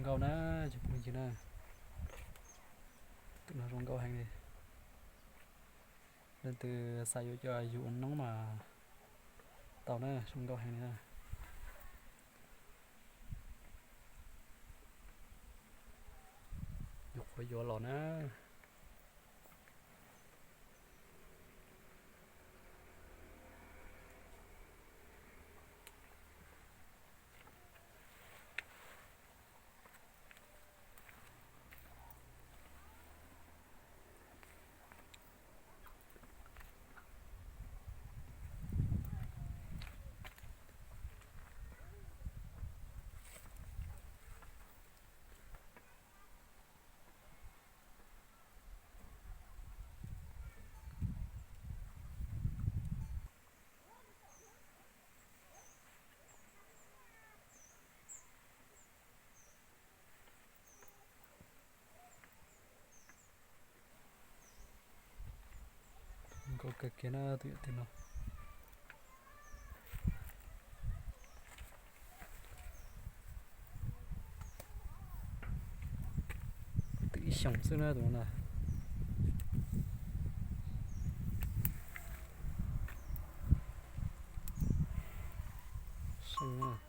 Nkauj na, cov phooj ywg na, tus no zoo nkauj heev li. Leej twg xav yuav coj yug ua noob mas tau na, zoo nkauj heev li na. Yus qhuav yuav los na. Nkauj kawg kiag na tus yawm txiv no. Twb ib xyoos xwb na tus no na. Seej na.